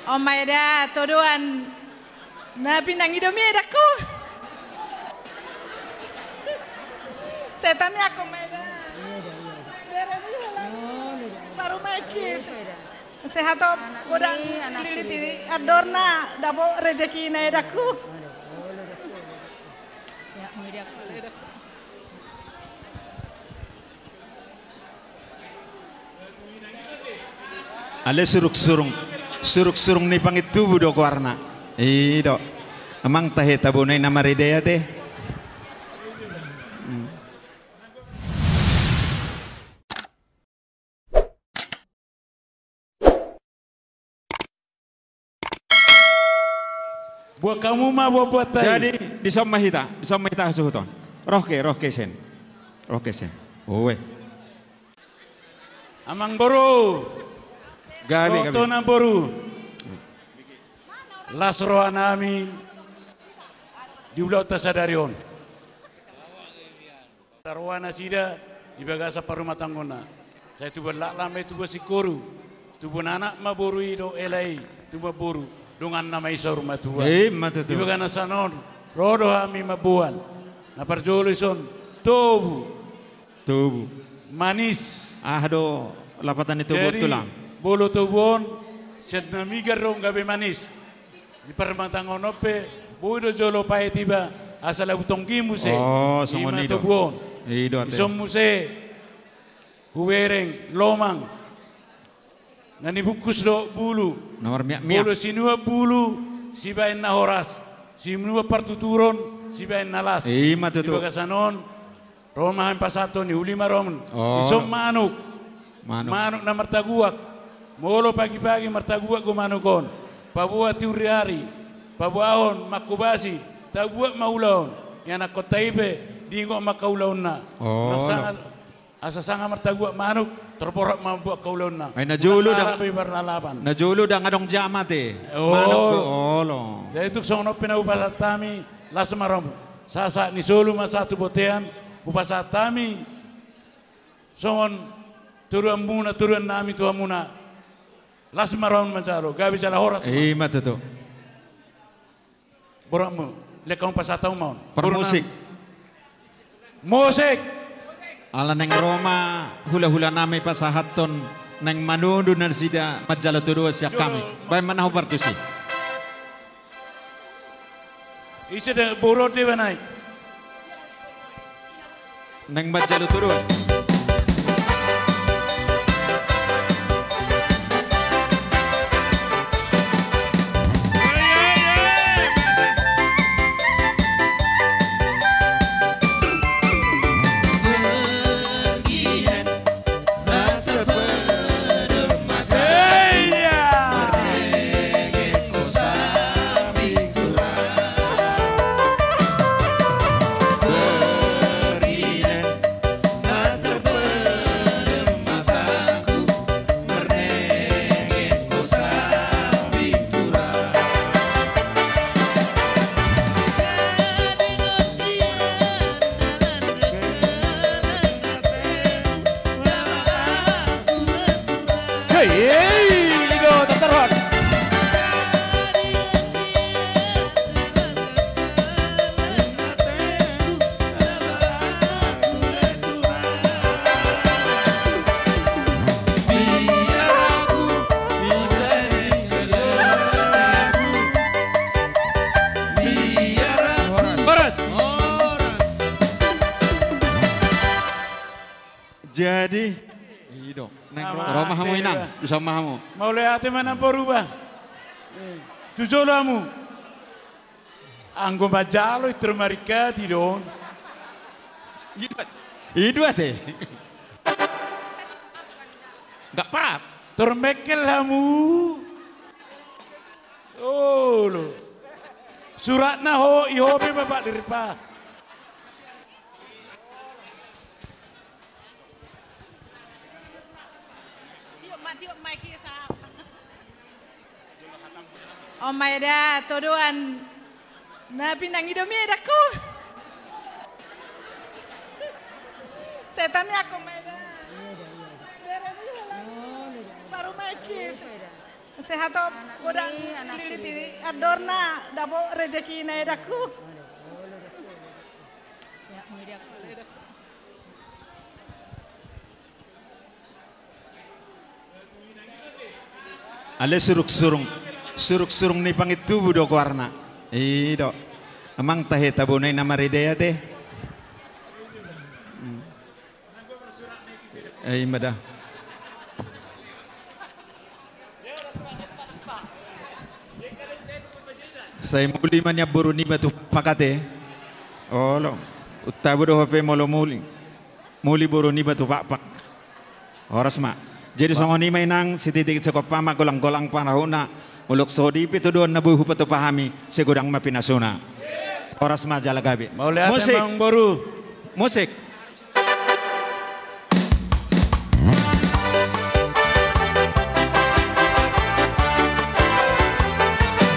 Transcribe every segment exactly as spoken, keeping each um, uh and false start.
Om Maeda, todoan. Na pinangido mi edakku. Setan mi aku Maeda. Baru maiki. Sehat op, godang lilit ini. Andorna, dapot rezeki na edakku. Ale surung-surung, surung-surung ni pangintubu do goarna. I do. Amang tahe tabonai na marida i ate. Hmm. Buat hamu ma buat-buat tai. Jadi, dison ma hita, dison ma hita hasuhuton. Roh ke, roh ke sen. Roh ke sen. Oe. Amang boru. Gabe, gabe. Tona boru. Las roha nami di ulaonta sadari on. Tarroha nasida di bagasan parumatanggaonna. Sai tubuan laklak ma i tubuan singkoru. Tubuan anak ma boru i dohot hela i, tubuan boru donganna ma i saur matua. Ima tutu. Di bagasan on, ro do hami mamboan. Na parjolo dison, tobu. Tobu. Manis. Aha do lapatan ni tobu on tulang? Jadi, molo tobu on, sian na migar do gabe manis. Di parumatanggaon on pe, boi do jolo paet iba, asa labu tonggi muse. Oh, songon i do. Ima tobu on. I do ate. Dison muse, hubereng, lomang. Na nibungkus do bulu. Na marmiak-miak. Molo sinuan bulu, sibaen na horas. Sinuan partuturon, sibaen na las. Ima tutu. Di bagasan on, ro ma hami pasahathon i, uli ma roha muna. Oh. Dison manuk. Manuk. Manuk na martaguak. Molo pagi-pagi martaguak do manuk on. Paboa tiur ni ari. Paboahon, manghobasi. Tabuat ma ulaon. Ianakhonta i pe, diingot ma angka ulaonna. Oh. Asa sanga, asa sanga martaguak manuk, tarborhat ma mambuat angka ulaonna. Ai na jolo ndang, na jolo ndang adong jam ate. Olo. Manuk do, olo. Jadi tung songon on pe na hupasahat hami, las ma roha muna. Sahat-sahat ni solu ma sahat tu bontean, hupasahat hami songon toruanmuna, toruan nami tu hamuna. Las ma roha muna manjalo, gabe jala horas ma. Ima tutu. Boru nami, lehon hamu pasahat hamu ma on. Parmusik. Musik. Ala naeng ro ma hula-hula nami pasahathon naeng manundu nasida manjalo todoan sian hami. Baen ma na hupartusi. Ise da boru on deba nai. Naeng manjalo todoan. Hei, hei, ido, teterhon. Horas. Jadi, ido. Naeng ro ma hamu inang, dison ma hamu. Mauliate ma na boru ba. Tu jolo hamu. Anggo manjalo i tor maringkati do on. Ido ate. Ido ate. Nggak pap. Tor mengkel hamu. Olo. Suratna ho, i ho pe bapak dirpa. Tiop ma, tiop ma i, kiasa. Om Maeda, todoan. Na pinangido mi edakku. Setan mi aku Maeda. Baru maiki. Sehat, Om. Godang lilit i andorna, dapot rejeki na, edakku. Ale surungsurung, surungsurung ni pangintubu do goarna. I do. Amang, tahe tabo nai na marida i ate. Hmm. Eh, ima da. Sai muli ma nian boru niba tu Pakpak ate. Olo. Untabo do hape molo muli. Muli boru niba tu Pakpak. Horas ma. Jadi songon i ma inang, sititi sigompa ma, golanggolang pangarahutna. Molo so dipe tuduhon na boi hupatupa hami, sai godang ma pinasuna. Horas ma jala gabe. Mauliate. Musik. Amang boru. Musik.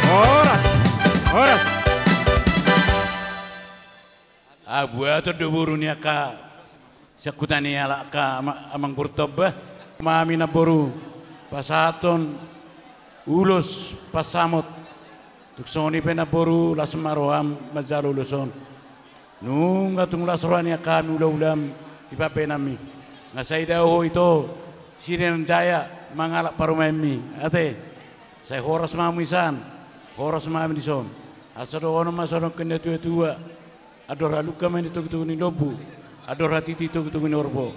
Horas. Horas. Abu atur do boru ni angka siangkutan ni halak angka ama-, amang boru Tomba. Ma hami namboru pasahathon ulos pansamot. Tung songon i pe namboru, las ma roham manjalo ulos on. Nunga tung las roha ni angka hami hulahulam di pambahenanmi. Nga sai dao ho ito Sirian Jaya mangalap parumaenmi. Ate. Sai horas ma hamu dison. Horas ma hami dison. Asa dohonon ma songon didok ni natuatua. Andor halungka ma i di togutogu ni lombu, andor hatiti togutogu ni horbo.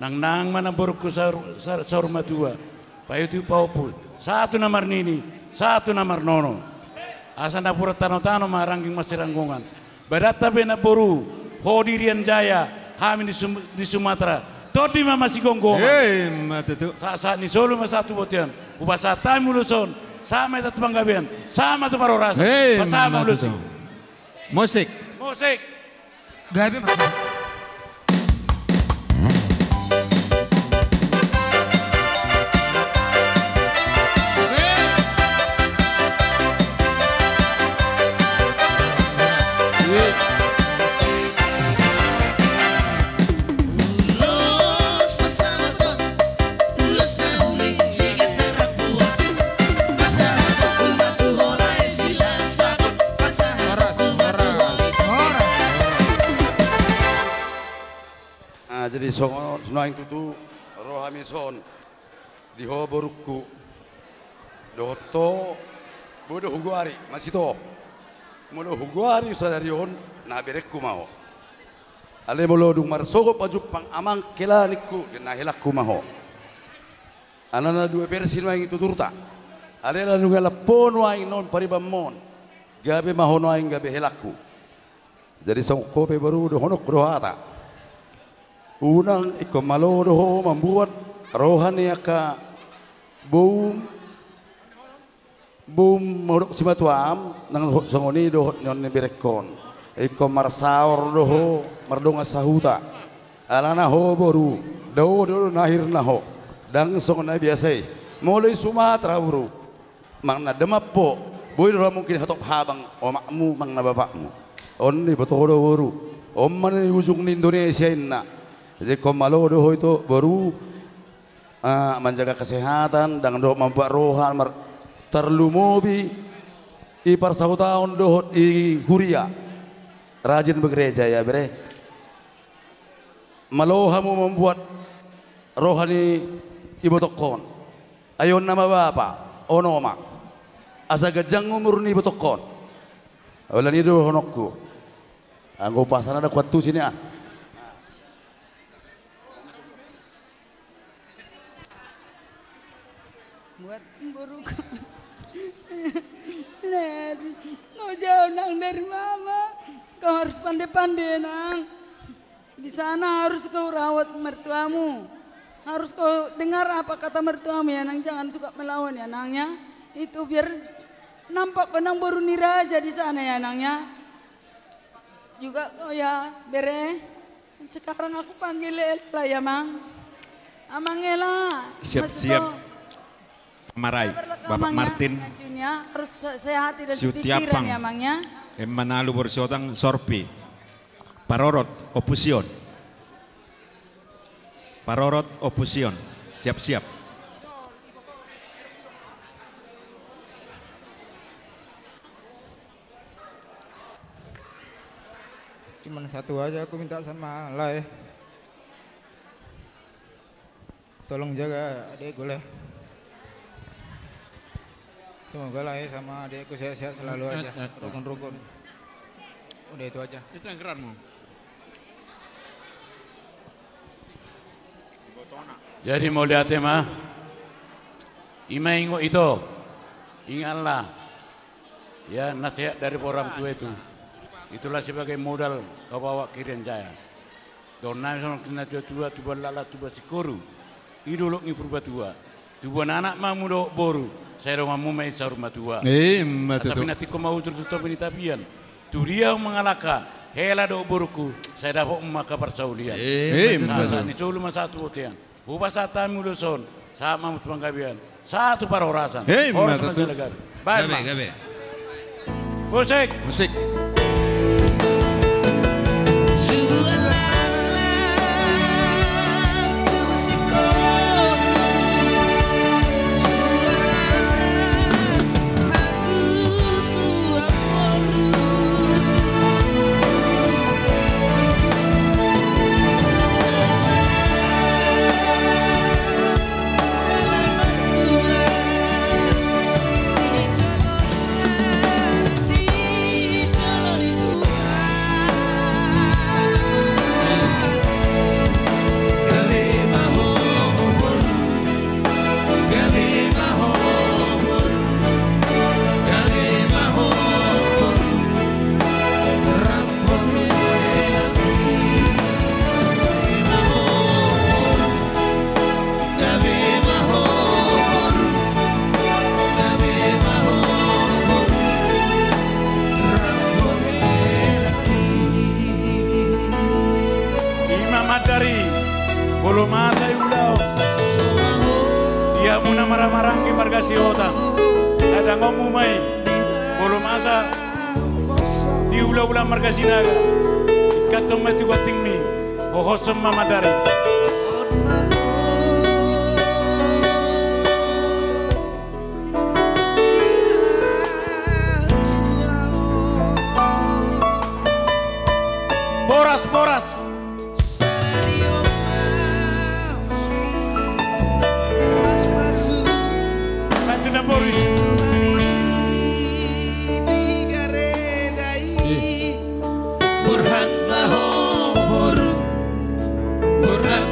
Nangnang ma namborungku saur, sa-, saur matua. Paihutihut pahompu, sahat tu na marnini, sahat tu na marnono. Asa napuran tanotano ma rangging marsiranggongan. Badanta pe namboru, ho di Irian Jaya, hami di Sum-, di Sumatera. Tondi ma masigomgoman. Ima tutu. Sahat, sahat ni solu ma sahat tu bontean. Hupasahat hami ulos on, sahat ma hita tu panggabean, sahat ma tu parhorasan. Ima tutu. Pasahat ma ulos i. Musik. Musik. Gabe ma. Ah, jadi songon nuaeng tutu ro hami son di ho borungku. Dohot ho, boi do hugoari masito. Molo hugoari sadari on, na berengku ma ho. Alai molo dung marsogot pajumpang amang hela ningku, na helangku ma ho. Alana dua versi nuaeng i tuturta. Alai ala nunga lam ho nuaeng non paribanmon, gabe ma ho nuaeng gabe helangku. Jadi songon on pe boru, dohononku do hata. Unang ingkon malo do ho mambuat roha ni angka boum, boum modok simatuam, nang songon i dohot nion ni berengkon. Ingkon marsaor do ho, mardongan sahuta. Alana ho boru, dao do na hirna ho. Ndang songon na biasa i. Molo i Sumatera boru, manang na damang ho, boi do ra mungkin hatop habang omakmu manang na bapakmu. On diboto ho do boru. On ma na di ujung ni Indonesia inna. Jadi ingkon malo do ho ito boru, ah, manjaga kesehatan, ndang dohot mambuat roha, mar-, tarlumobi i parsahutaon dohot i huria. Rajin begereja ya, bere. Malo hamu mambuat roha ni ibotongkon. Ai on nama bapa, on omak. Asa ganjang umur ni ibotongkon. Holan i do dohononku. Anggo pasana da kuantusi nian. Buat boruku. Ler, kau jauh nang dari mama. Kau harus pandai-pandai, nang. Di sana harus kau rawat mertuamu. Harus kau dengar apa kata mertuamu ya, nang, jangan suka melawan ya, nang, ya. Itu biar nampak benang boru ni raja di sana ya, nang, ya. Juga kau ya, bere. Sekarang aku panggil Ela ya, Mang. Amang Ela. Siap-siap. Marai, Bapak Martin. Harus se-, sehat dan sepikiran ya, Mang, ya. Emma Nalu Borsiotang, Sorpi. Parorot, Opusion. Parorot, Opusion. Siap-siap. Cuma satu aja aku minta sama Lae. Tolong jaga adekku, Lae. Semoga Lae sama adekku sehat-sehat selalu aja. Rukun-rukun. Udah itu aja. Itu yang keranmu. Jadi mauliate ma. Ima ingot ito. Ingatlah. Ya, nasihat dari orang tua itu. Itulah sebagai modal kau bawa Irian Jaya. Dohonon nami songon na tua-tua, tubuan laklak, tubuan singkoru. I dolok ni Purbatua. Tubuan anak ma hamu dohot boru. Sai donganmu ma i saur matua. Ima tutu. Asa pinantikhon ma utur tu topi ni tapian. Tu dia hamu mangalangka, hela dohot borungku, sai dapot ma angka parsaulian. Ima tutu. Sahat ni solu ma sahat tu bontean. Hupasahat hami ulos on, sahat ma hamu tu panggabean, sahat tu parhorasan. Ima tutu. Horas ma jala gabe. Baen ma. Gabe, gabe. Musik. Musik. Ima mandari, molo masa i ulaon. Di hamu na marhahamaranggi marga Sihotang, na dangonmu ma i. Molo masa di hula-hula marga Sinaga, ingkathon ma i tu gontingmi, hohoshon ma mandari. Boras, boras. Sada ni omma, pas-pasu. Bantu na boru i. Tuhan i di gareja i. Borhat ma ho boru. Borhat